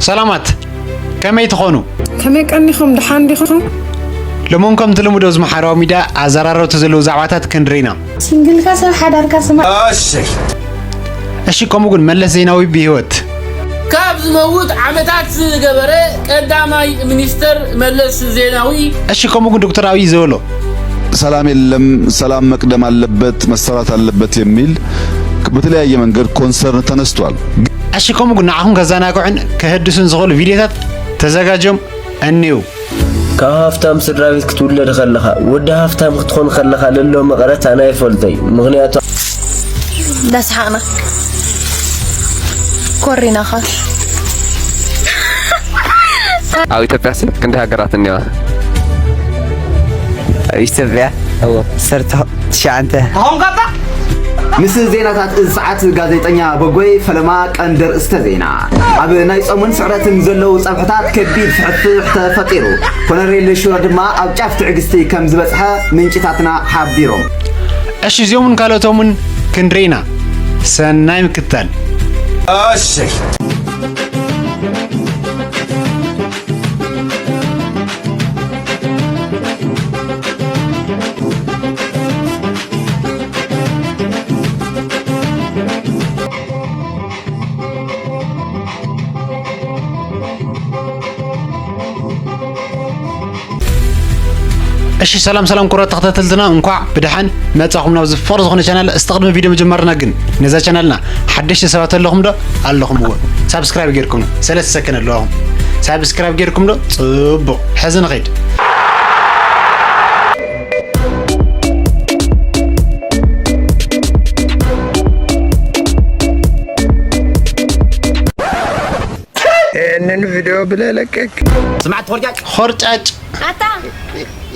ሰላማት፣ ከመይ ትኾኑ? ከመይ ቀኒኹም? ደሓን ዲኹም? ሎሞን ከምቲ ልሙድ ኣብዚ ማሕበራዊ ሚድያ ኣዘራረብቲ ዘለዉ ዛዕባታት ክንርኢ ኢና። ሲንግልካ ሰብ ሓዳርካ ስማዕ። እሺ። እሺ፣ ከምኡ ግን መለስ ዜናዊ ብህይወት ካብ ዝመውት ዓመታት ዝገበረ ቀዳማይ ሚኒስተር መለስ ዜናዊ። እሺ፣ ከምኡ ግን ዶክተር ኣብይ ዝበሎ። ሰላም የለም፣ ሰላም መቅደም አለበት፣ መሰራት አለበት የሚል በተለያየ መንገድ ኮንሰርን ተነስቷል። እሺ፣ ከምኡ ግን ንዓኹም ከዘናግዑን ከህድሱን ዝኽእሉ ቪድዮታት ተዘጋጅዮም እኒው። ካብ ሃፍታም ስድራ ቤት ክትውለድ ከለኻ፣ ወዲ ሃፍታም ክትኾን ከለኻ ለሎ መቐረት ኣነ ኣይፈልጦይ። ምኽንያቱ እንዳሰሓቕና ኮሪናኻ። ኣብ ኢትዮጵያ ሲ ክንደይ ሃገራት እኒዋ? ኣብ ኢትዮጵያ እዎ። ሰርተ ትሽዓንተ። ምስ ዜናታት እዚ ሰዓት ጋዜጠኛ በጎይ ፈለማ ቀንዲ ኣርእስተ ዜና። ኣብ ናይ ጾምን ስዕረትን ዘለዉ ጸብሕታት ከቢድ ፍሕፍሕ ተፈጢሩ። ኮነሬል ሽሮ ድማ ኣብ ጫፍ ትዕግስቲ ከም ዝበጽሐ ምንጭታትና ሓቢሮም። እሺ፣ እዚኦምን ካልኦቶምን ክንርኢ ኢና። ሰናይ ምክታል። እሺ። እሺ፣ ሰላም ሰላም ክቡራት ተኸታተልትና፣ እንኳዕ ብደሓን መጻኹም ናብዚ ፍቕሪ ዝኾነ ቻናል። እስቲ ቅድሚ ቪድዮ ምጅማርና ግን ነዛ ቻናልና ሓደሽቲ ሰባት ኣለኹም ዶ? ኣለኹም እወ። ሳብስክራይብ ጌርኩም ዶ? ሰለስተ ሰከንድ ኣለኹም። ሳብስክራይብ ጌርኩም ዶ? ጽቡቕ። ሕዚ ንኸይድ። ይህንን ቪድዮ ብለለቀቅ። ስማዕ፣ ተኾርጫጭ። ኾርጫጭ። ኣታ፣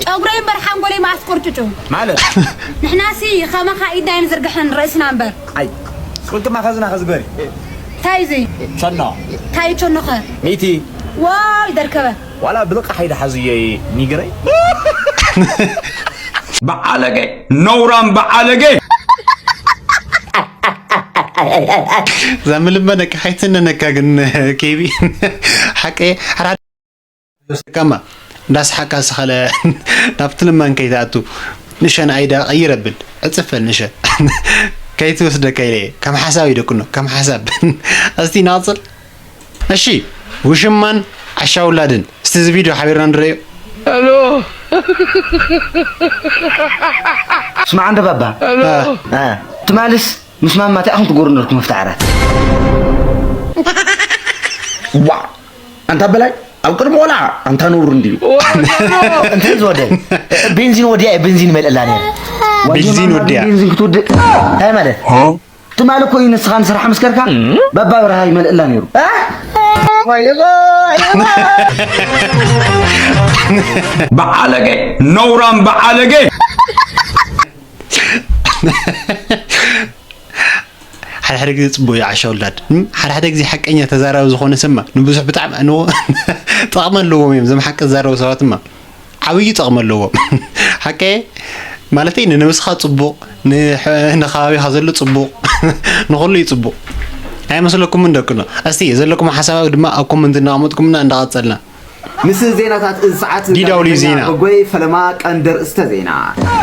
ጨጉረይ እምበር ሓንጎለይ መኣስ ቆርጭጩ። ማለት? ንሕናሲ ኸማኻ ኢድና ኣይንዝርግሕን ርእስና እምበር። ኣይ፣ ስኹልክማ ኸዝና ኸዝገሪ። እንታይ እዚ? ቸኖ። እንታይ ቸኖኸ? ሚእቲ። ዋይ፣ ደርከበ። ዋላ ብልቃሕ ኣይደሓዝዮይ ኒግረይ። በዓለገ፣ ነውራም በዓለገ። እዛ ምልመነካ ሓይትነነካ ግን፣ ኬቢ፣ ሓቀ፣ ሓራ-፣ ከማ እንዳስሓቃ ስኸለ ናብቲ ልመን ከይትኣቱ። ንሸ ንኣይዳ ቀይረብል፣ ዕጽፈል ንሸ። ከይትወስደካ ኢለ እየ። ከም ሓሳብ ይደቅኖ፣ ከም ሓሳብ። እስቲ ንቐጽል። እሺ፣ ውሽማን ዓሻ ውላድን። እስቲ እዚ ቪድዮ ሓቢርና ንረዮ። ሄሎ። ስማዕ እንደ ባባ። ሄሎ። አ። አ። ትማልስ ምስ ማማ እንታይ ኣኹም ትጎሩ ነርኩም መፍትሒ ዓራት? ዋ፣ ኣንታ በላይ፣ ኣብ ቅድሚ ቆልዓ ኣንታ ነውሩ እንድዩ። ዋ፣ ሄሎ። እንታይ ዝወደ? ቤንዚን ወዲያ እየ፣ ቤንዚን ይመልእላ ነይረ። ቤንዚን ወዲያ። ቤንዚን ክትውድእ። እንታይ ማለት? ትማሊ እኮ እዩ ንስኻ ንስራሕ ምስ ከድካ፣ ባባ በርሃ ይመልእላ ነይሩ። አ? በዓለገ፣ ነውራም በዓለገ። ሓደ ሓደ ግዜ ጽቡቕ እዩ ዓሻ ውላድ። እም? ሓደ ሓደ ግዜ ሓቀኛ ተዛራቢ ዝኾነ ሰማ ንብዙሕ ብጣዕሚ ኣንዎ ጥቕሚ ኣለዎም እዮም። እዞም ሓቂ ዝዛረቡ ሰባትማ ዓብዪ ጥቕሚ ኣለዎም። ሓቀ ማለተይ ንነብስኻ ጽቡቕ፣ ንሕ-፣ ንከባቢኻ ዘሎ ጽቡቕ፣ ንኹሉ እዩ ጽቡቕ። ኣይመስለኩምን ደቅኖ? እስቲ ዘለኩም ሓሳብ ድማ ኣብ ኮመንት እናቐመጥኩምና እንዳቐጸልና። ምስ ዜናታት እዚ ሰዓት ዲ ደብሊው ጋዜጠኛ ዜና። በጎይ ፈለማ ቀንዲ ኣርእስተ ዜና።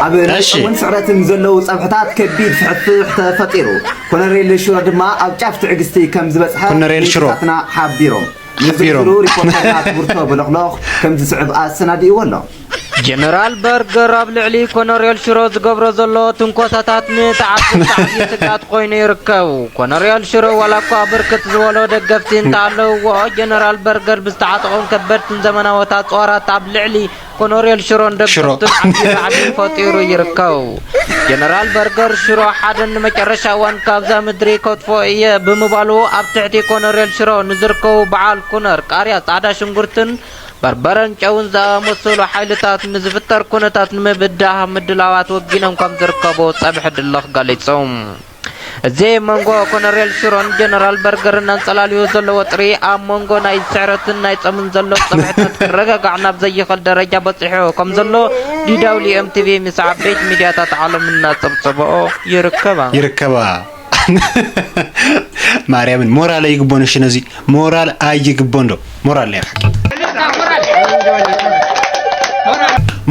ኣብ ናይ እሺ። ጾምን ስዕረትን ዘለዉ ጸብሕታት ከቢድ ፍሕፍሕ ተፈጢሩ። ኮነሬል ሽሮ ድማ ኣብ ጫፍ ትዕግስቲ ከም ዝበጽሐ ኮነሬል ሽሮ። ምንጭታትና ሓቢሮም። ሓቢሮም። ንዝርዝሩ ሪፖርተርና ክቡርቶ በለኽሎኽ ከም ዝስዕብ ኣሰናዲእዎ ኣሎ። ጀነራል በርገር ኣብ ልዕሊ ኮነሬል ሽሮ ዝገብሮ ዘሎ ትንኮሳታት ንተዓዘብቲ ዓብዪ ስግኣት ኮይኑ ይርከብ። ኮነሬል ሽሮ ዋላ እኳ ብርክት ዝበሎ ደገፍቲ እንተሃለውዎ፣ ጀነራል በርገር ብዝተዓጠቖም ከበድትን ዘመናዎት ኣጽዋራት ኣብ ልዕሊ ኮነሬል ሽሮን ሽሮ። ደገፍትን ዓብዪ ራዕዲ ፈጢሩ ይርከብ። ጀነራል በርገር ሽሮ ሓደ ንመጨረሻ እዋን ካብዛ ምድሪ ከጥፍኦ እየ ብምባሉ ኣብ ትሕቲ ኮነሬል ሽሮ ንዝርከቡ በዓል ኩነር፣ ቃርያ፣ ጻዕዳ ሽንጉርትን በርበረን ጨውን ዝኣመሰሉ ሓይልታት ንዝፍጠር ኩነታት ንምብዳህ ምድላዋት ወጊኖም ከም ዝርከቡ ጸብሒ ድለኽ ገሊጹ። እዚ መንጎ ኮነሬል ሽሮን ጀነራል በርገርን ኣንጸላልዩ ዘሎ ወጥሪ ኣብ መንጎ ናይ ስዕረትን ናይ ጾምን ዘሎ ጸብሕታት ክረጋጋዕ ናብ ዘይኽእል ደረጃ በጺሑ ከም ዘሎ ዲ ደብሊው ኤም ቲ ቪ ምስ ዓበይቲ ሚድያታት ዓለም እናጸብጸበኦ ይርከባ። ይርከባ። ማርያምን ሞራል ኣይግቦን። እሺ ነዚ ሞራል ኣይግቦን ዶ? ሞራል ናይ ብሓቂ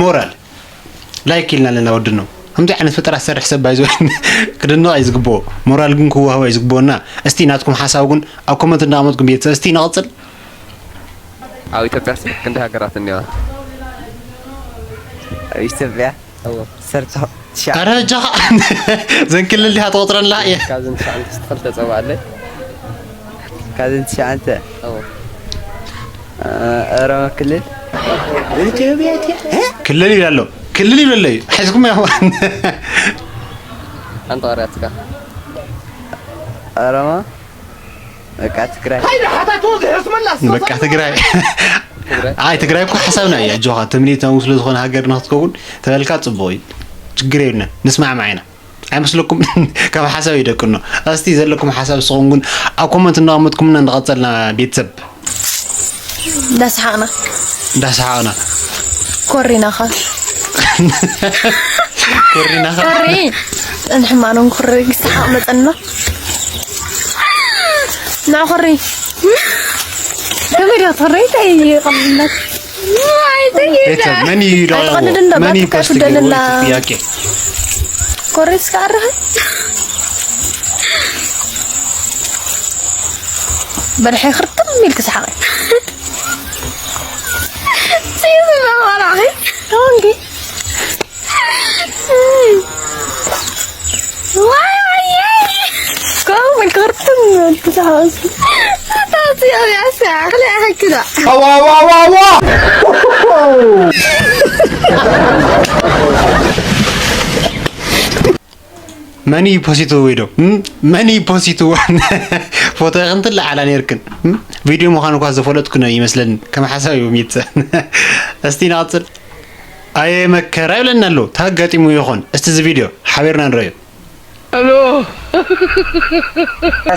ሞራል ላይክ ኢልና ኣለና ወዲ ነው። ከምዚ ዓይነት ፍጥራት ዝሰርሕ ሰብ ባይዞ ክድነቕ እዩ ዝግብኦ። ሞራል ግን ክወሃቦ እዩ ዝግብኦና። እስቲ ናትኩም ሓሳብ ግን ኣብ ኮመንት እንዳቐመጥኩም ቤተሰብ እስቲ ንቐጽል። ኣብ ኢትዮጵያ ክንደይ ሃገራት እኒዋ? ኣብ ኢትዮጵያ ሰርቶ ትሽዓ ኣረ ጃኻ ዘን ክልል ዲኻ ትቆጽረን ኣለኻ እየ። ካብዘን ትሽዓን ክልተ ጸዋዕለይ ካብዘን ትሽዓንተ ኦሮሞ ክልል ክልል ይብላ ኣሎ ክልል ይብላ ኣሎ እዩ ሒዝኩም ያው ሓንቲ ቀሪያትካ ኦሮሞ በቃ ትግራይ በቃ ትግራይ ትግራይ ኣይ ትግራይ እኮ ሓሳብና እዩ ኣጆኻ ትምኒታዊ ስለ ዝኾነ ሃገርና ክትከውን ተበልካ ጽቡቕ እዩ ችግር የብልና ንስማዕማዕ ኢና ኣይመስለኩም ካብ ሓሳብ ይደቅኖ እስቲ ዘለኩም ሓሳብ ስኹም ግን ኣብ ኮመንት እናቐመጥኩምና እንዳቐጸልና ቤተሰብ እንዳሰሓቕና እንዳሰሓቕና ኮሪናኻ ኮሪናኻ ኮሪ እንሕማኖም ኮሪ ክሰሓቕ መጸና ንዕ ኮሪ ከመይ ዶ ትኮሪ እንታይ ይቐምነት ቤተሰብ መን እዩ ዶ ኣይትቐልድ እንዶ መን እዩ ባትካ ፖስት ትደልላ ገይሩ ጥያቄ ኮሪ እስከ ኣርህ በልሐ ክርጥም ኢልክ ሰሓቐ ሲዝና ቆልዓ እንዲ ዋይ ዋይ ከምኡ ኢልክ ክርጥም ኢልክ ሰሓቐ ታጽዮ ያሳ ክለ ሕክዳ መን እዩ ፖሲትዎ ወይ ዶ እም? መን እዩ ፖሲትዎ ፎቶ ይኽንትን ለዓላ ነርክን እም? ቪድዮ ምዃኑ እኳ ዘፈለጥኩ ነው ይመስለኒ ከም ሓሳብ እዩ ሚት እስቲ ንቐፅል ኣየ መከራ ይብለና ኣሎ ታጋጢሙ ይኾን እስቲ እዚ ቪድዮ ሓቢርና ንረዮ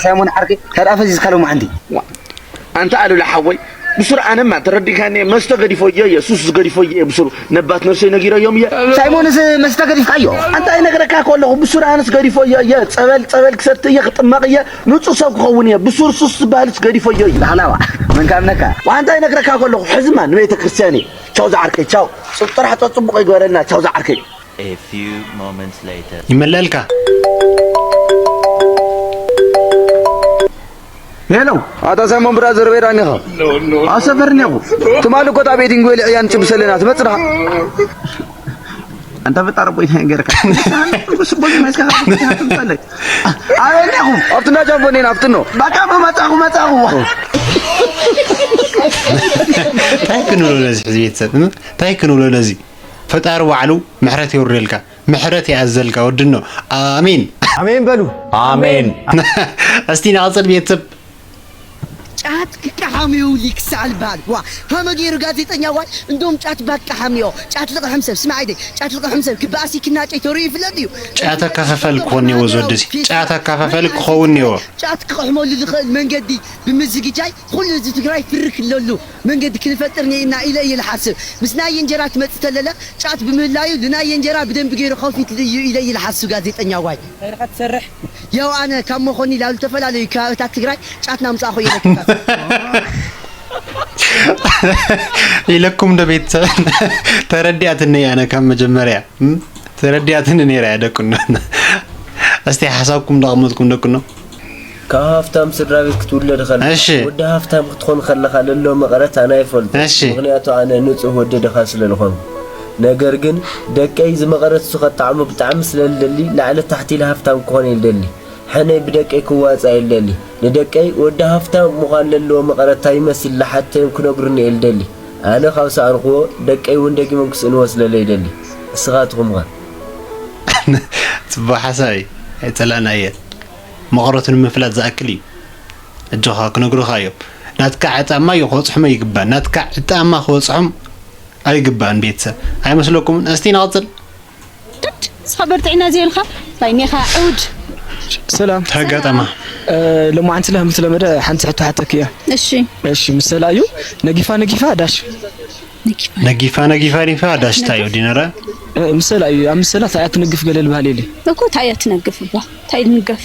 ሳይሞን ዓርከይ ታዲኣ ፈዚዝካ ሎማዓንቲ ኣንታ ኣሉላ ሓወይ ብሱር ኣነማ ተረዲካኒ መስተ ገዲፎዮ እየ ሱስ ገዲፎዮ እየ ብሱር ነባት ነብሰይ ነጊረዮም እየ ሳይሞንስ መስተ ገዲፍካዮ ኣንታ ይነግረካ ከለኹ ብሱር ኣነስ ገዲፎዮ እየ ጸበል ጸበል ክሰቲ እየ ክጥመቕ እየ ንጹህ ሰብ ክኸውን እየ ብሱር ሱስ ዝበሃልስ ገዲፎዮ እየ ላዕላዋ መን ካምነካ ኣንታ ይነግረካ ከለኹ ሕዝማ ንቤተ ክርስቲያን እየ ቻው ዝዓርከይ ቻው ጥራሕ ጸጽቡቕ ይግበረልና ቻው ዝዓርከይ A few moments later. ይመለልካ ሄሎ ኣታ ሳይሞን ብራዘር በይዳ ኒኻ ኣብ ሰፈር እኒኹ ትማሊ እኮ እታ ቤቲንግ ወይልዕ እያ ንጭብሰ ኣለና ትመፅእ ድኻ ኣንተ ፈጣሪ ቦይ እንታይ ገርካ ስቦይ መስካ ትምጣለይ ኣበይ እኒኹም ኣብቲ እንዳ ጃምቦ እኒና ኣብትኖ በቃ መጻኹ መጻኹ እንታይ ክንብሎ ነዚ ሕዚ ቤተሰብ እንታይ ክንብሎ ነዚ ፈጣሪ ባዕሉ ምሕረት የውርደልካ ምሕረት ይኣዘልካ ወድኖ ኣሜን ኣሜን በሉ ኣሜን እስቲ ንቐፅል ቤተሰብ ጫት ክቃሓም የውሊ ክሳዕ ልበሃል ዋ ሃመ ገይሩ ጋዜጠኛ ዋይ እንዶም ጫት ባቃሓም ኒኦ ጫት ልቕሕም ሰብ ስማዕ ኢደይ ጫት ልቕሕም ሰብ ክበኣሲ ክናጨይ ተሪኡ ይፍለጥ እዩ ጫት ኣካፋፋሊ ክኾን ኒዎ ዝወደሲ ጫት ኣካፋፋሊ ክኸውን ኒዎ ጫት ክቕሕመሉ ዝኽእል መንገዲ ብምዝግጃይ ኩሉ ህዝቢ ትግራይ ፍርክ ለሉ መንገዲ ክንፈጥር ኒና ኢለ እየ ልሓስብ ምስ ናይ እንጀራ ትመፅእ ተለለ ጫት ብምህላዩ ንናይ እንጀራ ብደንቢ ገይሩ ከፊት ልዩ ኢለ እየ ልሓስብ ጋዜጠኛ ዋይ ትሰርሕ ያው ኣነ ካብ መኾኒ ናብ ዝተፈላለዩ ከባብታት ትግራይ ጫት ናምፃእኹ እየ ነክታት ኢለኩም ዶ ቤተሰብ ተረዲኣትኒ ኣነ ካብ መጀመርያ እም? ተረዲኣትኒ ነይራ እያ ደቅኖ እስቲ ሓሳብኩም ዳቕመጥኩም ደቅኖ ካብ ሃፍታም ስድራ ቤት ክትውለድ ከለኻ እሺ። ወዲ ሃፍታም ክትኾን ከለኻ ለሎ መቐረት ኣነ ኣይፈልጦ እሺ። ምኽንያቱ ኣነ ንፁህ ወዲ ድኻ ስለ ዝኾንኩ ነገር ግን ደቀይ ዝመቐረት እሱ ከጣዕሞ ብጣዕሚ ስለ ልደሊ ላዕሊ ታሕቲ ኢለ ሃፍታም ክኾን እየ ልደሊ ሕነይ ብደቀይ ክዋፃእ እየ ልደሊ ንደቀይ ወዲ ሃፍታም ምዃን ለለዎ መቐረት ታይ ይመስል ልሓተዮም ክነግሩኒ እየ ልደሊ ኣነ ካብ ሰኣንክዎ ደቀይ እውን ደጊሞም ክስእንዎ ስለ ለይደሊ እስኻትኹምኸ ፅቡቅ ሓሳብ እዩ ኣይፀላእናየ መቐረቱ ንምፍላጥ ዝኣክል እዩ እጆኻ ክነግሩኻ እዮም ናትካ ዕጣማ እዩ ክበፅሖም ኣይግባን ናትካ ዕጣማ ክበፅሖም ኣይግባን ቤተሰብ ኣይመስለኩምን እስቲ ንቐፅል ስኻ በርትዕና ዘየልካ ናይ ኔኻ ዕውድ ሰላም ተጋጠማ ሎማዓንቲ ለህ ምስ ለመደ ሓንቲ ሕቶ ሓተክ እያ እሺ እሺ ምሰላ እዩ ነጊፋ ነጊፋ ዳሽ ነጊፋ ነጊፋ ኒፋ ዳሽታ እዩ ዲነረ ምሰላ እዩ ኣብ ምሰላ ታያ ትነግፍ ገለ ልባሃል የለ እኮ ታያ ትነግፍ እባ ታይ ንገፍ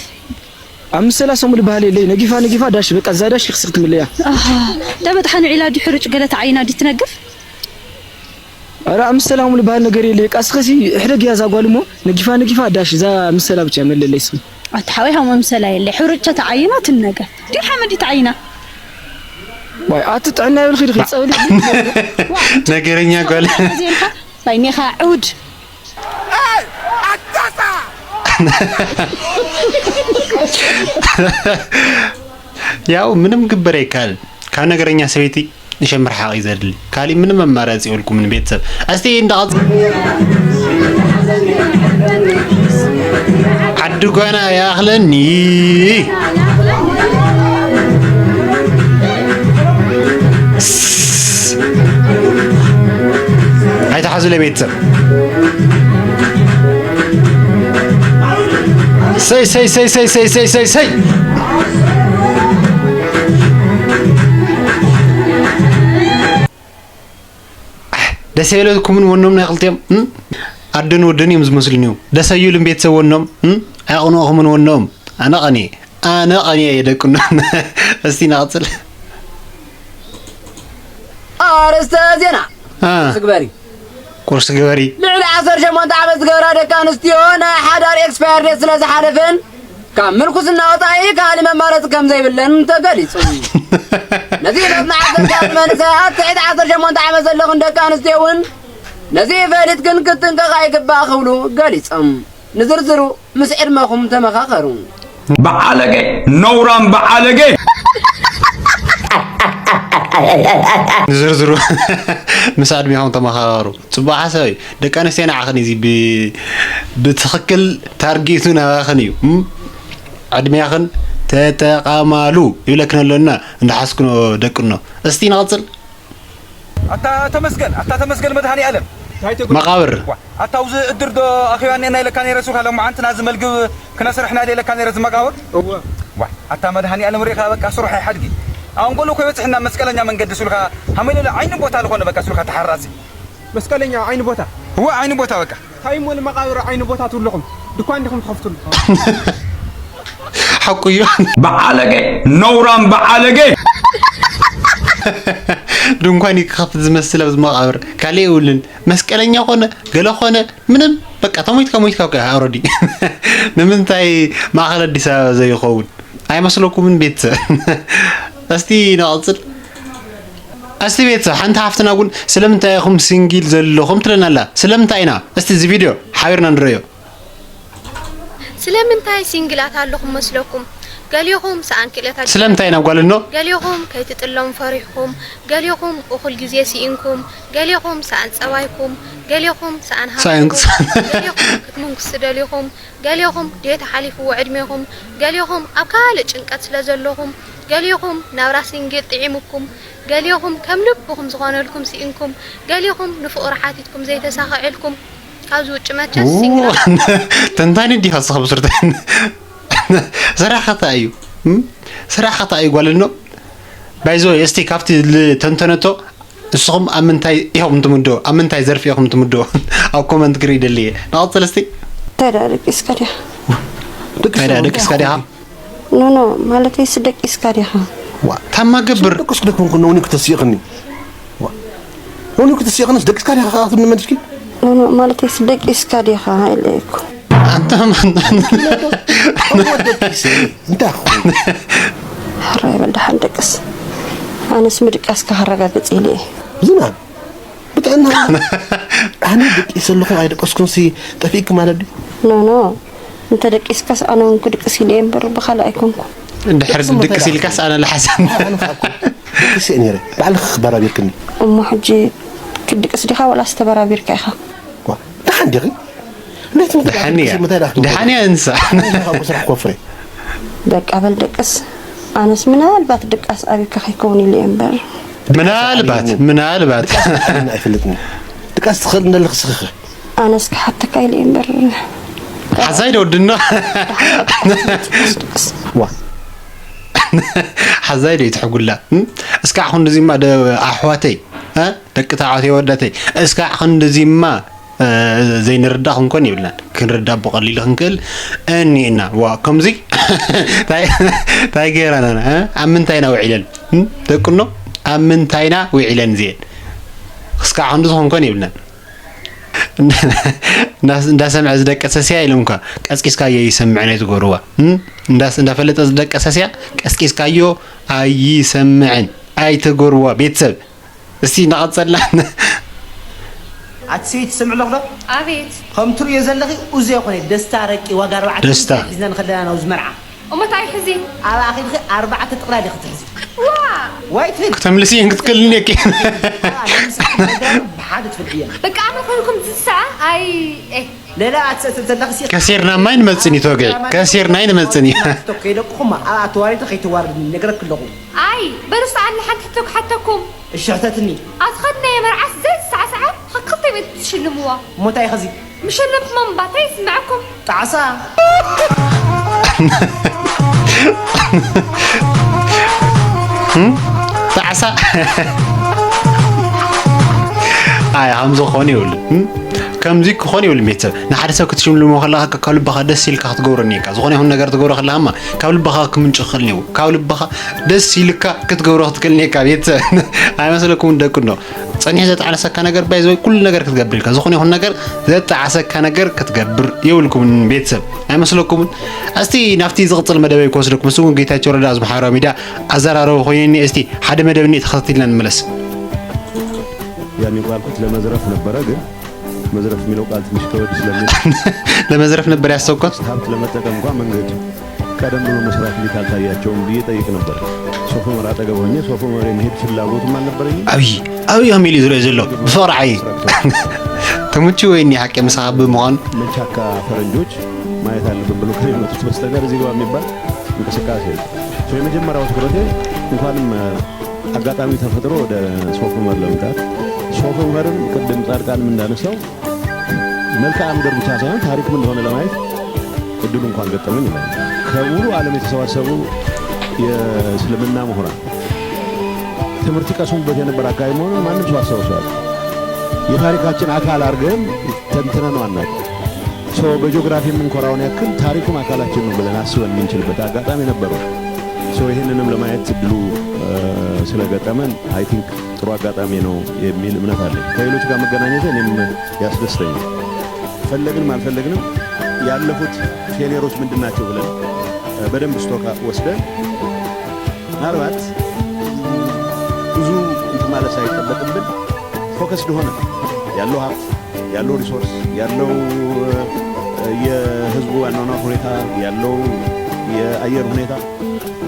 ኣብ ምሰላ ሰሙ ዝበሃል የለይ። ነጊፋ ነጊፋ ዳሽ፣ በቃ እዛ ዳሽ ክስክ ትምለያ። ኣሃ፣ ደበጥሓ ንዒላ ድዩ ሕሩጭ ገለ ተዓይና ድዩ ትነግፍ? ኧረ ኣብ ምሰላ ሰሙ ዝበሃል ነገር የለይ። በቃ እስኸሲ ሕደግያ እዛ ጓል እሞ ነጊፋ ነጊፋ ዳሽ እዛ ምሰላ ብቻ መለለይ እስኺ። ኣታ ሓወይ፣ ሃሞ ምሰላ የለይ። ሕሩጭ ተዓይና ትነገፍ። ድዩ ሓመድ ተዓይና? ዋይ፣ ኣቲ ጥዕና ይብልኺ ድኺ ጸብሊ። ነገረኛ ጓል። ዜንካ ባይኔኻ ዕውድ። ያው ምንም ግበር ኣይከኣልን። ካብ ነገረኛ ሰበይቲ ንሸምር ሓቂ ዘድሊ። ካሊእ ምንም ኣማራጺ የብልኩምን ቤተሰብ። እስቲ እንዳቐጽ-፣ ዓዲ ጓና ይኣኽለኒ። ኣይትሓዙ ለቤተሰብ። ሰይ፣ ሰይ፣ ሰይ፣ ሰይ፣ ሰይ፣ ሰይ፣ ሰይ፣ ሰይ። ኣሕ፣ ደስ ኣይበለኩምን ወኖም ናይ ክልቲኦም? እም? ኣደን ወደን እዮም ዝመስሉኒ እዮም። ደስ ኣይብሉን ቤተሰብ ወኖም? እም? ኣየቕንኦኹምን ወኖም? ኣነ ቐንየ። ኣነ ቐንየ እየ ደቅኖም። እስቲ ንቐጽል። ኣርእስተ ዜና። አ። ቁርሲ ግበሪ። ቁርሲ ግበሪ። ልዕሊ ዓሰርተ ሸሞንተ ዓመት ዝገብራ ደቂ ኣንስትዮ ናይ ሓዳር ኤክስፓየር ዴት ስለ ዝሓለፈን ካብ ምንኩስና ወጻኢ ካልእ መማረጺ ከም ዘይብለን ተገሊጹ። ነዚ ዕለት ንዓሰርተ ዓመት መንእሰያት ትሕቲ ዓሰርተ ሸሞንተ ዓመት ዘለኽን ደቂ ኣንስትዮ እውን ነዚ ፈሊጥክን ክትጥንቀቓ ይግባእ ክብሉ ገሊጾም። ንዝርዝሩ ምስ ዕድመኹም ተመኻኸሩ። በዓለገ፣ ነውራም በዓለገ። ንዝርዝሩ ምስ ዕድሜኹም ተመኻኸሩ። ጽቡቕ ሓሳብ እዩ። ደቂ ኣንስትዮ ንዓኽን እዩ እዚ ብ-፣ ብትኽክል ታርጌቱ ናባኽን እዩ። እም? ዕድሜኽን ተጠቐማሉ ይብለክን ኣሎና። እንዳሓስኩ ደቅኖ። እስቲ ንቐጽል። ኣታ ተመስገን፣ ኣታ ተመስገን መድሃኔ ዓለም። እንታይ ተገ-፣ መቓብር። ዋ፣ ኣታ ኣብዚ እድር ዶ ኣኺባኒ ናይ ለካ ነይረ ሱልካ ሎማዓንቲ ናዚ መልግብ ክነስርሕና ደ ለካ ነይረ ዝመቃብር? እወ። ዋ፣ ኣታ መድሃኔ ዓለም ሪኻ በቃ ስሩሕ ኣይሓድጊ። ኣሁን ጎሎ እኮ ይበጽሕና መስቀለኛ መንገዲ ሱልካ ሃመለለ ዓይኒ ቦታ ዝኾነ በቃ ሱልካ ተሓራሲ። መስቀለኛ ዓይኒ ቦታ? እወ፣ ዓይኒ ቦታ በቃ። እንታይ እሞ ንመቓብር ዓይኒ ቦታ ትብልኹም? ድኳን ዲኹም ትኸፍቱሉ? ሓቁ እዩ። በዓለገ፣ ነውራም በዓለገ። ድንኳን እዩ ክኸፍት ዝመስል ኣብዚ መቓብር። ካልእ የብሉን። መስቀለኛ ኾነ፣ ገለ ኾነ፣ ምንም በቃ ተሞይትካ ሞይትካ እኮ እዩ already። ንምንታይ ማእኸል ኣዲስ ኣበባ ዘይኸውን? ኣይመስለኩምን ቤተሰብ? እስቲ ንቐጽል። እስቲ ቤተሰብ፣ ሓንቲ ሓፍትና እውን ስለምንታይ ኢኹም ሲንጊል ዘለኹም ትለና ኣላ። ስለምንታይ ኢና? እስቲ እዚ ቪድዮ ሓቢርና ንረዮ። ስለምንታይ ሲንግላት ኣለኹም መስለኩም? ገሊኹም ሰኣን ክእለታት ስለምንታይ ኢና ጓል እኖ? ገሊኹም ከይትጥለሙ ፈሪሕኩም፣ ገሊኹም እኹል ግዜ ስኢንኩም፣ ገሊኹም ሰኣን ጸባይኩም፣ ገሊኹም ሰኣን ሰኣን ሃብትኩም፣ ገሊኹም ክትምንኩስ ትደሊኹም፣ ገሊኹም ድየት ሓሊፍዎ ዕድሜኹም፣ ገሊኹም ኣብ ካልእ ጭንቀት ስለ ዘለኹም፣ ገሊኹም ናብራ ሲንግል ጥዒሙኩም፣ ገሊኹም ከም ልብኹም ዝኾነልኩም ስኢንኩም፣ ገሊኹም ንፍቕሪ ሓቲትኩም ዘይተሳኽዐልኩም። ካብዚ ውጭ መቸስ ው-፣ ሲንግላት ተንታኒ ዲኻ እስኻ ብስርተን? ስራሕኻ እንታይ እዩ? እም? ስራሕኻ እንታይ እዩ ጓል እኖ? By the way፣ እስቲ ካብቲ ዝተንተነቶ ንስኹም ኣብ ምንታይ ኢኹም ትምድቡ? ኣብ ምንታይ ዘርፊ ኢኹም ትምድቡ? ኣብ ኮመንት ክርኢ ደልየ። ንቐጽል እስቲ። እንታይ ደኣ ደቂስካ ዲኻ? እንታይ ደኣ ደቂስካ ዲኻ? ኖ፣ ኖ፣ ማለተይስ ደቂስካ ዲኻ? ዋ፣ ታማ ገብር። ደቂስኩ ደኮንኩ፣ ኖኒ ክተስይቕኒ። ዋ፣ ኖኒ ክተስይቕንስ ደቂስካ ዲኻ? ከኣ ትብኒ መልስኪ? ኖ፣ ኖ፣ ማለተይስ ደቂስካ ዲኻ ኢለ እኮ። ኣንታ ማን-፣ እሞ ደቂሰ፣ እንታይ ክኸውን? ሕራይ በል፣ ደሓን ደቅስ። ኣነስ ምድቃስካ ከረጋግጽ ኢለ እየ። ዝናብ፣ ብጥዕና። ኣነ ደቂሰ ኣለኹ ኣይደቀስኩንሲ ጠፊእኪ ማለት ድዩ? ኖ፣ ኖ። እንተ ደቂስካስ ኣነ እውን ክድቅስ ኢለ እየ እምበር ብኻልእ ኣይኮንኩን። እንድሕር ደቅስ እሞ ድቅስ እንታይ ኢልካስ ኣነ ልሓሰብ። ኣነ፣ ኣነ ከኣ እኮ ደቂሰ እየ ነይረ። ባዕልኺ ክበራቢርክኒ። እሞ ሕጂ ክትድቅስ ዲኻ ወላስ ተበራቢርካ ኢኻ? ዋ፣ ደሓን ዲኺ? እንዴት ምታይ ደሓን እያ። ደሓን እያ እንሳ። ደሓን እያ ካብ ስራሕ ኮፍሬ። በቃ በል ደቅስ። ኣነስ ምናልባት ድቃስ ኣብካ ከይከውን ኢለ እየ እምበር። ምናልባት፣ ምናልባት። ድቃስ ኣይፈልጥን። ድቃስ ትኽእል እንደለኽ ስኽኸ። ኣነስ ክሓተካ ኢለ እየ እምበር። ሓዛይ ዶ ወድና? ዋ። ሓዛይ ዶ ይትሕጉላ? እም? እስካዕ ክንድዚማ ደ-፣ ኣሕዋተይ፣ እ? ደቂ ተባዕትዮ ወዳተይ፣ እስካዕ ክንድዚማ፣ እ፣ ዘይንርዳእ ክንኮን የብልናን። ክንርዳእ ብቐሊሉ ክንክእል እኒእና። ዋ፣ ከምዚ እንታይ እንታይ ገይረን ኣነ፣ እ? ኣብ ምንታይና ውዒለን? እ? ደቅኖ ኣብ ምንታይና ውዒለን እዚኤን? እስካዕ ክንዲ ዝኾንኮን የብልናን። እንዳ- እንዳሰምዐ ዝደቀሰ ሲያ ኢሎም እኳ ቀስቂስካዮ ይሰምዕን ኣይትጎርዋ። እ? እንዳስ- እንዳፈለጠ ዝደቀሰ ሲያ ቀስቂስካዮ ኣይሰምዕን ኣይትጎርዋ። ቤተሰብ እስቲ እናቐጸልና። ኣቲ ሰበይቲ ትሰምዕ ኣለኹ ዶ? ኣቤት ከም ትርእዮ ዘለኺ ኡዘ ይኾነ ደስታ ረቂ ዋጋ ኣርባዕተ ደስታ። ሒዝና ንኸለና ናብዚ መርዓ እሞ እንታይ ሕዚ ኣብ ኣኺልኺ ኣርባዕተ ጥቕላል ኢኺ ትሕዚ ዋ ዋይ ትብል ክተምልሲ እየን ክትክልኒ እየኪ። ኣብ ኣምስቲ ፕሮግራም ብሓደ ትፈልጥየን በቃ ኣመት ኮይንኩም ዝስዓ ኣይ ኤ ሌላ ኣትሰእትል ዘለኺ ሲ ከሲርና ማይ ንመጽን እዩ ተወግዒ። ከሲርና እዩ ንመጽን እዩ። ከይደቅኹማ ኣብ ኣተዋሪዶ ከይትዋርድኒ ነግረክ ኣለኹ ኣይ በሉ ሰኣን ንሓንቲ ሕቶ ክሓተኩም እሺ ሕተትኒ ኣብ ዝኸድናዮ መርዓስ ዘይተሳዕስዐ ኸክልተ ቤት ትሽልምዎ እሞ እንታይ ኸዚ ምሸለምኩማ እምባታይ ይስምዐኩም ጣዕሳ ጣዕሳ ኣይ ከም ዝኾነ ይብሉ። ከምዚ ክኾን ይብል ቤተሰብ ንሓደ ሰብ ክትሽልሞ ከለካ ካብ ልብኻ ደስ ኢልካ ክትገብሮ እኒካ ዝኾነ ይኹን ነገር ትገብሮ ከለካ ማ ካብ ልብኻ ክምንጭ ክእል እኒው ካብ ልብኻ ደስ ኢልካ ክትገብሮ ክትክእል እኒካ ቤተሰብ ኣይመስለኩም ደቂ እንዶ ጸኒሑ ዘጣዕሰካ ነገር ባይዘ ኩሉ ነገር ክትገብር ኢልካ ዝኾነ ይኹን ነገር ዘጣዕሰካ ነገር ክትገብር የብልኩምን ቤተሰብ ኣይመስለኩምን። እስቲ ናብቲ ዝቕጽል መደበይ ክወስደኩም እሱ እውን ጌታቸው ረዳ ኣብ ማሕበራዊ ሚድያ ኣዘራረቡ ኮይኑ እስቲ ሓደ መደብ እኒ ተኸታቲልና ንመለስ። ያን እንኳ ያልኩት ለመዝረፍ ነበረ፣ ግን መዝረፍ የሚለው ቃል ትንሽ ከበድ ስለሚል ለመዝረፍ ነበር ያሰብኳት። ሀብት ለመጠቀም እንኳ መንገድ ቀደም ብሎ መስራት እንዴት አልታያቸውም ብዬ ጠይቅ ነበር። ሶፍ ዑመር አጠገብ ሆኜ ሶፍ ዑመር የመሄድ ፍላጎትም አልነበረኝም። ኣብይ ኣብይ ከመይ ኢሉ ዝረአ ዘሎ ብፍቕሪ ዓይ ተምቹ ወይ እኒ ሓቂ ምሳኻ ብምዃኑ መንቻካ ፈረንጆች ማየት አለብን ብሎ ከሚመጡት በስተቀር እዚህ ግባ የሚባል እንቅስቃሴ የለም። የመጀመሪያው ትኩረቴ እንኳንም አጋጣሚ ተፈጥሮ ወደ ሶፍ ዑመር ለመምጣት ሶፍ ዑመርን ቅድም ጻድቃንም እንዳነሳው መልክዓ ምድር ብቻ ሳይሆን ታሪክም እንደሆነ ለማየት እድሉ እንኳን ገጠመኝ ይላል። ከሙሉ ዓለም የተሰባሰቡ የእስልምና ምሁራን ትምህርት ይቀስሙበት የነበረ አካባቢ መሆኑን ማንም ሰው አስታውሷል። የታሪካችን አካል አድርገን ተንትነነው አናውቅም። So በጂኦግራፊ የምንኮራውን ያክል ታሪኩም አካላችን ነው ብለን አስበን የምንችልበት አጋጣሚ ነበሩ። So ይህንንም ለማየት እድሉ ስለገጠመን I think ጥሩ አጋጣሚ ነው የሚል እምነት አለኝ። ከሌሎች ጋር መገናኘት እኔም ያስደስተኛል። ፈለግንም አልፈለግንም ያለፉት failure ኦች ምንድን ናቸው ብለን በደንብ stock ወስደን ምናልባት ብዙ እንትን ማለት ሳይጠበቅብን focused ሆነ ያለው ሀብት ያለው resource ያለው የህዝቡ አኗኗር ሁኔታ ያለው የአየር ሁኔታ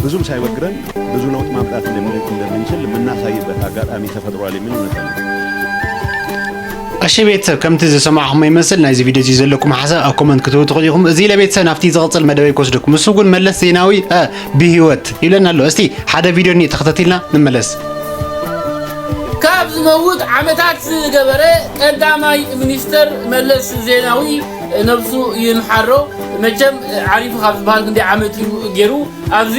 ብዙም ሳይበግረን ብዙ ለውጥ ማምጣት እንደምንችል የምናሳይበት አጋጣሚ ተፈጥሯል የሚል እምነት አለ። እሺ ቤተሰብ ከምቲ ዝሰማዕኹሞ ይመስል ናይዚ ቪድዮ እዚ ዘለኩም ሓሳብ ኣብ comment ክትህቡ ትኽእሉ ኢኹም። እዚ ለቤተሰብ ናብቲ ዝቕፅል መደበይ ክወስደኩም። እሱ ግን መለስ ዜናዊ እ ብህይወት ይብለና ኣሎ። እስቲ ሓደ ቪድዮ እኒኦ ተኸታቲልና ንመለስ። ካብ ዝመውት ዓመታት ዝገበረ ቀዳማይ ሚኒስተር መለስ ዜናዊ ነብሱ ይምሓሮ። መቸም ዓሪፉ ካብ ዝበሃል ክንደይ ዓመት እዩ ገይሩ። ኣብዚ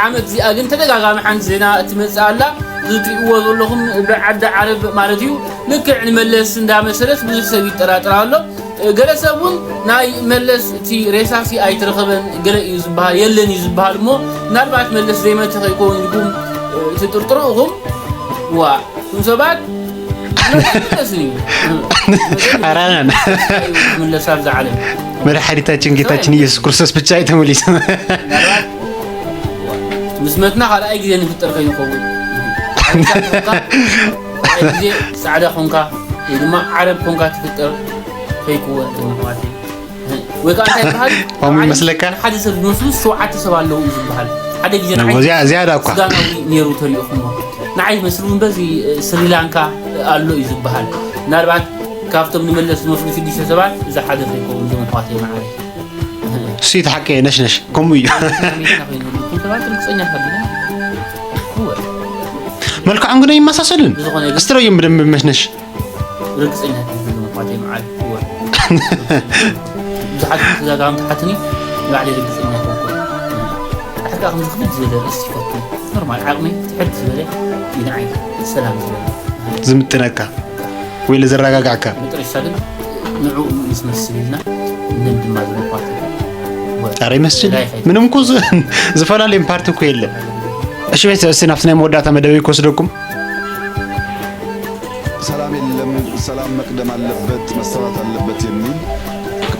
ዓመት እዚኣ ግን ተደጋጋሚ ሓንቲ ዜና ትመጽእ ኣላ። እዚ ትሪእዎ ዘለኹም ብዓዲ ዓረብ ማለት እዩ። ልክዕ ንመለስ እንዳመሰለስ ብዙሕ ሰብ ይጠራጠር ኣሎ። ገለ ሰብ እውን ናይ መለስ እቲ ሬሳሲ ኣይተረኸበን ገለ እዩ ዝበሃል የለን እዩ ዝበሃል እሞ ምናልባት መለስ ዘይመተ ከይከውን ኢልኩም ትጥርጥሩ ኢኹም። ዋ እቶም ሰባት መለስ እዩ ኣራናን መለስ ኣብዚ ዓለም መድሓኒታችን ጌታችን ኢየሱስ ክርስቶስ ብቻ እዩ ተመሊሱ። ምስ መትና ካልኣይ ግዜ ንፍጠር ከይንኸውን ካልኣይ ግዜ ፃዕዳ ኮንካ ወይ ድማ ዓረብ ኮንካ ትፍጠር ከይክወን ትምሕዋተይ ወይ ከዓ እንታይ ይበሃል ከምኡ ይመስለካ? ሓደ ሰብ ዝመስሉ ሸውዓተ ሰብ ኣለዉ እዩ ዝበሃል ሓደ ግዜ ንዓይ እዚኣ እዚኣ ዳ እኳ ስጋናዊ ነይሩ ተሪእኹሞ ንዓይ ዝመስሉ እውን በዚ ስሪላንካ ኣሎ እዩ ዝበሃል ምናልባት ካብቶም ንመለስ ዝመስሉ ሽዱሽተ ሰባት እዚ ሓደ ከይከውን ዝመሕዋተይ መዓረይ እሱ እቲ ሓቂ ነሽነሽ ከምኡ እዩ። ሜትና ከይንህሉ እቶም ሰባት ርግፀኛ ፈልግን እወ መልክዖም ግን ኣይመሳሰልን። ብዝኾነ ግን እስቲ ረዮም ብደንብ መሽነሽ። ርግፀኛ ከይንህሉ መሕዋተይ መዓረይ እወ ብዙሓት ተዛጋም ተሓትኒ ንባዕለይ ርግፀኛ ኮንኩ ሓቂ ከም ዝኽፍል ዝበለ ርእስ ይፈቱ ኖርማል ዓቕሚ ትሕት ዝበለ እዩ ንዓይ ሰላም ዝበለ ዝምጥነካ ወይ ለዘረጋጋዕካ መጨረሻ ግን ንዑ ምስ መስል ኢልና ንን ድማ ዝመኳት ኧረ ይመስል ምንም እኮ ዝ- ዝፈላለየን ፓርቲ እኮ የለን። እሺ ቤተሰብ፣ እስቲ ናብቲ ናይ መወዳእታ መደበይ ክወስደኩም። ሰላም የለም፣ ሰላም መቅደም አለበት፣ መሰራት አለበት የሚል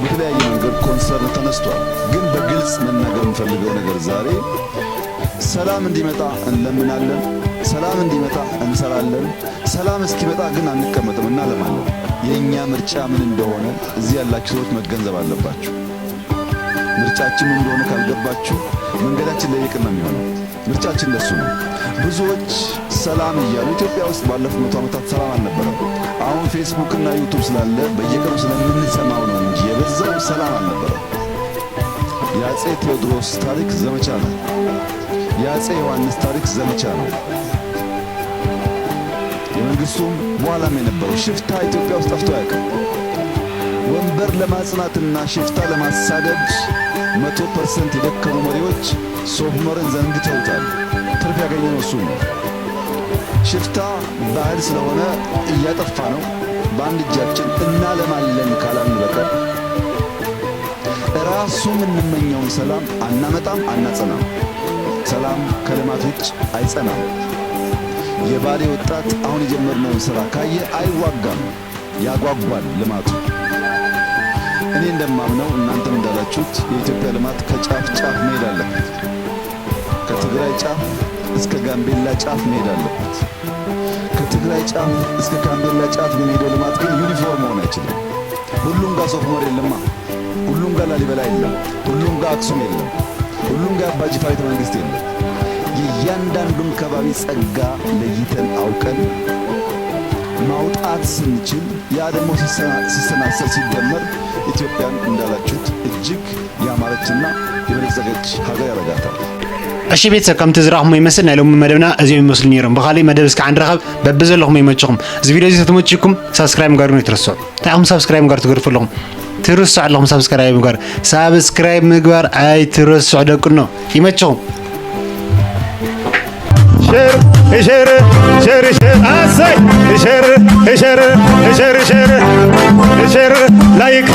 በተለያየ መንገድ ኮንሰርን ተነስቷል። ግን በግልጽ መናገር የምፈልገው ነገር ዛሬ ሰላም እንዲመጣ እንለምናለን፣ ሰላም እንዲመጣ እንሰራለን። ሰላም እስኪመጣ ግን አንቀመጥም፣ እናለማለን። የእኛ ምርጫ ምን እንደሆነ እዚህ ያላችሁ ሰዎች መገንዘብ አለባችሁ። ምርጫችን ምን እንደሆነ ካልገባችሁ መንገዳችን ለየቅል ነው የሚሆነው። ምርጫችን ለሱ ነው። ብዙዎች ሰላም እያሉ ኢትዮጵያ ውስጥ ባለፉት መቶ ዓመታት ሰላም አልነበረም። አሁን ፌስቡክ እና ዩቱብ ስላለ በየቀኑ ስለምንሰማው ነው እንጂ የበዛው ሰላም አልነበረም። የአጼ ቴዎድሮስ ታሪክ ዘመቻ ነው። የአጼ ዮሐንስ ታሪክ ዘመቻ ነው። የመንግስቱም በኋላም የነበረው ሽፍታ ኢትዮጵያ ውስጥ ጠፍቶ አያውቅም። ወንበር ለማጽናትና ሽፍታ ለማሳደድ መቶ ፐርሰንት የደከሙ መሪዎች ሶፍመርን ዘንግተውታል። ትርፍ ያገኘነው እሱ ነው። ሽፍታ ባህል ስለሆነ እያጠፋ ነው። በአንድ እጃችን እናለማለን ካላልን በቀር ራሱ የምንመኘውን ሰላም አናመጣም፣ አናጸናም። ሰላም ከልማት ውጭ አይጸናም። የባሌ ወጣት አሁን የጀመርነውን ስራ ካየ አይዋጋም፣ ያጓጓል ልማቱ። እኔ እንደማምነው እናንተም እንዳላችሁት የኢትዮጵያ ልማት ከጫፍ ጫፍ መሄድ አለበት። ከትግራይ ጫፍ እስከ ጋምቤላ ጫፍ መሄድ አለበት። ከትግራይ ጫፍ እስከ ጋምቤላ ጫፍ የሚሄደው ልማት ግን ዩኒፎርም መሆን አይችልም። ሁሉም ጋር ሶፍመር የለማ። ሁሉም ጋር ላሊበላ የለም። ሁሉም ጋር አክሱም የለም። ሁሉም ጋር አባ ጅፋር ቤተ መንግስት የለም። የእያንዳንዱን ከባቢ ጸጋ ለይተን አውቀን ማውጣት ስንችል፣ ያ ደግሞ ሲሰና- ሲሰናሰል ሲደመር ኢትዮጵያን እንዳላችሁት እጅግ ያማረችና የበለጸገች ሀገር ያደርጋታል። እሺ ቤተሰብ፣ ከምቲ ዝረኣኹሞ ይመስል ናይ ሎሚ መደብና እዚኦም ይመስሉ ነይሮም። ብኻሊእ መደብ እስከ ንራኸብ፣ በብዘለኹም ይመችኹም። እዚ ቪድዮ እዚ ተተመችኩም ሳብስክራይብ ምግባር ኣይትረስዑ። እንታይ ኢኹም ሳብስክራይብ ምግባር ትገድፉ ኣለኹም? ትርስዑ ኣለኹም ሳብስክራይብ ምግባር። ሳብስክራይብ ምግባር ኣይትረስዑ ደቅኖ። ይመችኹም። ሸር ሸር ሸር ሸር ኣሰይ ሸር ሸር ሸር ሸር ሸር ላይክ